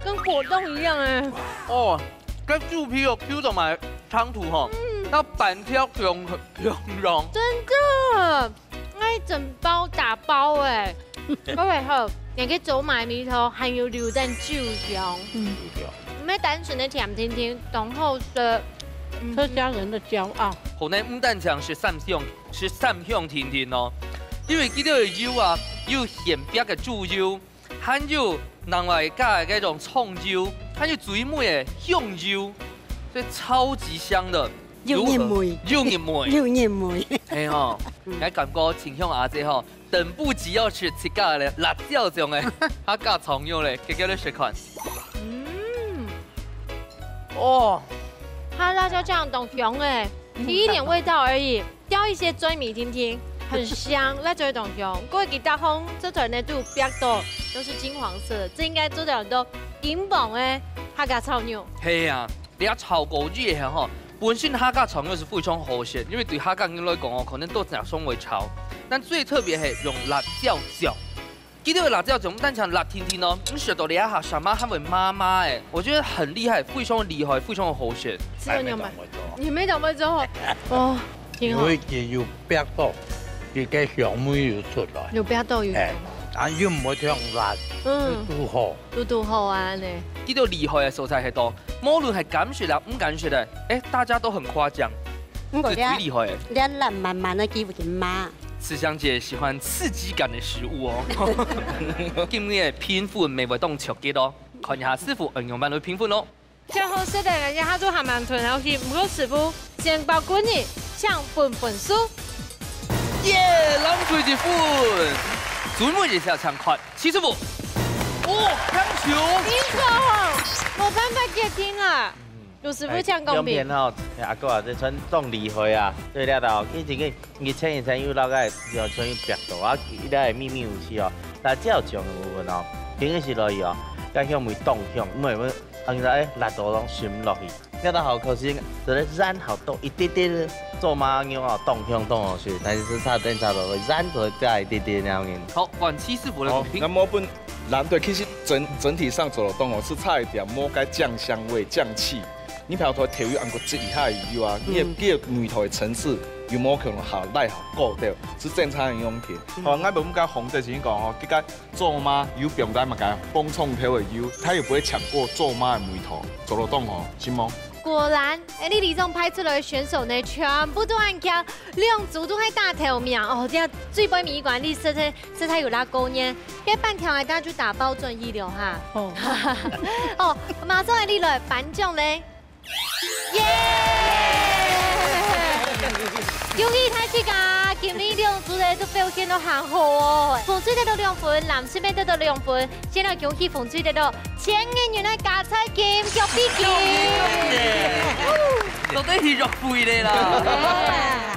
跟果凍一樣哎。哦，該豬皮有Q到滿腸肚吼，嗯。那粄條香香香。真的，那一整包打包哎。OK好，你个走馬味道還有留等酒香。嗯。毋係單純个甜甜甜，當好食。嗯。客家人的驕傲。可能毋單淨係三香 係三香甜甜哦。因為佢兜个油啊，有現煏个豬油，還有另外加个該種蔥油，還有最尾个香油，所以超級香的。有入味。有入味。有入味。係吼，嗯。𠊎感覺親像阿姐吼，等不及要食自家个辣椒醬个，客家炒肉咧，給佢兜食看。嗯。哦。它辣椒醬當香哎，嗯。提一點味道而已。 調一些嘴味定定，很香，辣椒當香。過去大方，這團呢都有煏到，都是金黃色的，這應該做得很多金黃的客家炒肉。係啊，你要炒過去以後吼，本身客家炒肉係非常好食，因為對客家人來講哦，可能都拿上會炒，但最特別係用辣椒醬。 佢兜个辣椒醬毋單淨辣甜甜哦，你食到這下，舌嫲還會麻麻个，我覺得很厲害，非常厲害，非常好食。吃了你有沒有？你沒講過之後，哇，挺好。因為佢有煏到，佢个香味有出來。有煏到有。哎，啊，又毋會忒辣，嗯。又拄好。拄拄好啊，呢。佢兜厲害个所在係到，無論係敢食啊，毋敢食个，哎，大家都很誇獎，毋過這最厲害个。這辣滿滿个，佢會緊麻。 慈祥姐喜歡刺激感的食物哦。今日个評分乜會當刺激哦。看一下師傅仰般來評分咯。最好食个人家下晝還蠻吞好去，毋過師傅先包分你，請分分數。耶，藍隊一分，最尾一條請看，七十五。哦，強球。你講，無辦法決定啊。 有師傅請講評。哎，兩片吼，阿哥啊，這算當厲害啊！對了啦，以前个，以前以前有那個，有像有壁刀啊，一個秘密武器哦。那照講个部分哦，平時落去哦，要向尾當向，毋係，毋係，人家哎，力度攏伸落去。那到好可惜，這個燃好多一滴滴，做麼个哦，當向當好食，但是差點差落去，燃就加一滴滴那樣。好，換徐師傅來評。好，那麼分藍隊其實整，整體上做得當哦，係差一點，無該醬香味、醬氣。 你譬如頭有恁个擠一下油啊，你个，嗯。你个味道个層次有無可能好來好高的，係正常个用品。嗯。哦，𠊎本該紅的先講吼，這個做嘛有放在麼个放蔥頭个油，它也不會搶過做嘛个味道，做得當好，是無？果然，哎，你這種派出來个選手呢，全部都恁強，兩組都係打頭名哦，這樣最尾尾一關，你實在 實在有拉勾呢。該半條个大家就打包轉一流哈。哦。哦，馬上來，你來頒獎嘞。耶！恭喜大自家，今日兩組个都表現到還好哦。紅隊得到兩分，藍隊得到兩分，先來恭喜紅隊得到千元个加菜金、腳皮金。到底係約會咧啦。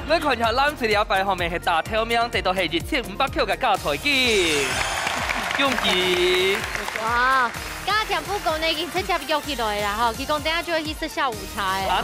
來看一下藍隊這擺方面係打頭名，得到係一千五百塊个加菜金。恭喜！哇，加添富哥呢已經直接約起來啦吼，佢講等下就要去食下午茶欸。啊，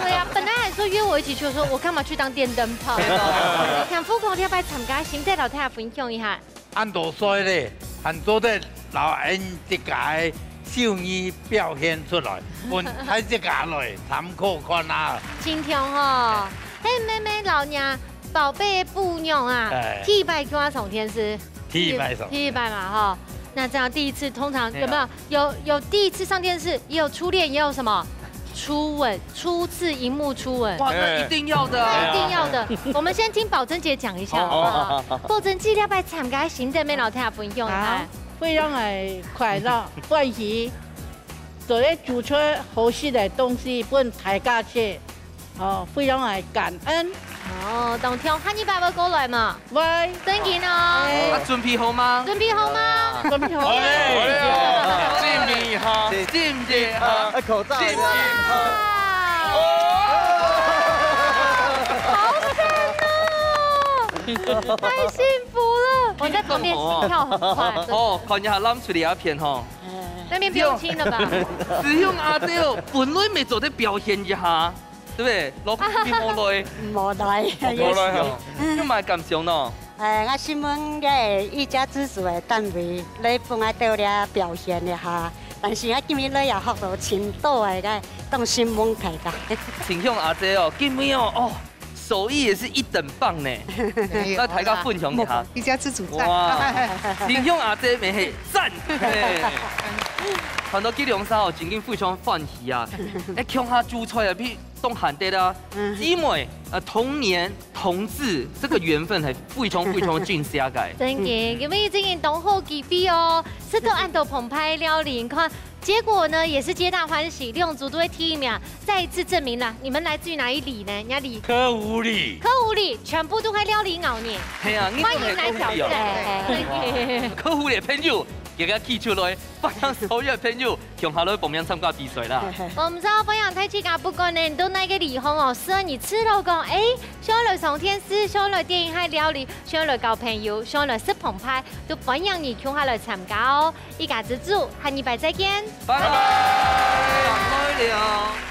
對啊，本來還說約我一起去，我說我幹嘛去當電燈泡？對啊。添富哥這擺參加心得摎大家分享一下。 恁多歲咧，還做得摎𠊎自家个手藝表現出來，分大自家來參考看啊。真暢吼，嘿，妹妹摎若寶貝个餔娘啊，哎。第一擺看上電視，第一擺上。第一擺嘛吼，那這樣第一次通常有沒有？對啊。有，有第一次上電視，也有初戀，也有什麼？初吻，初次螢幕初吻。哇，那一定要的啊。那一定要的。我們先聽寶珍姐講一下，好不好？好，好，好。寶珍姐，你要不要參加行政妹老太分享一下？好，非常的快樂，歡喜，做得煮出好食的東西分大家食，哦，非常的感恩。哦，當暢，下禮拜會過來嘛？ 喂。正經哦。哎。啊，準備好嗎？準備好嗎？準備好了。哎，準備好，準備好，哎，口罩。準備好。哇。好讚哦！太幸福了！我在旁邊心跳很快。哦，看一下藍隊這片吼。那邊不用親了吧？使用阿姐哦，本來沒做得表現一下。 對不對？老公你無來。無來。無來吼。有麼个感想喏？哎，𠊎承蒙這一家之主个單位，來分𠊎兜這表現一下。但是𠊎今日來也學到真多个，該當承蒙大家。親像阿姐哦，今日哦，哦，手藝也是一等棒呢。沒有啦。那大家分享一下。一家之主讚。哇，親像阿姐乜係讚。嘿。看到佢兩儕哦，真經非常歡喜啊。哎，共下煮菜啊，比 當罕得啊。嗯。姊妹，呃，同年同字，這個緣分還非常非常真實个。真的，因為最近當好機會哦，食到恁多澎湃料理，你看，結果呢也是皆大歡喜，兩組都會第一名，再一次證明了你們來自於哪一里呢？哪里？科湖里。科湖里全部都會料理咬你。係啊，你都係科湖里哦。歡迎來挑戰。哇，科湖里个朋友，大家企出來，歡迎所有个朋友。 共下來報名參加比賽啦。毋錯，歡迎大自家，不管呢，你到哪個地方哦，只要你試著講，哎，想來上電視，想來電影下料理，想來交朋友，想來食澎湃，都歡迎你共下來參加哦。一家之煮，下禮拜再見。拜拜。拜拜。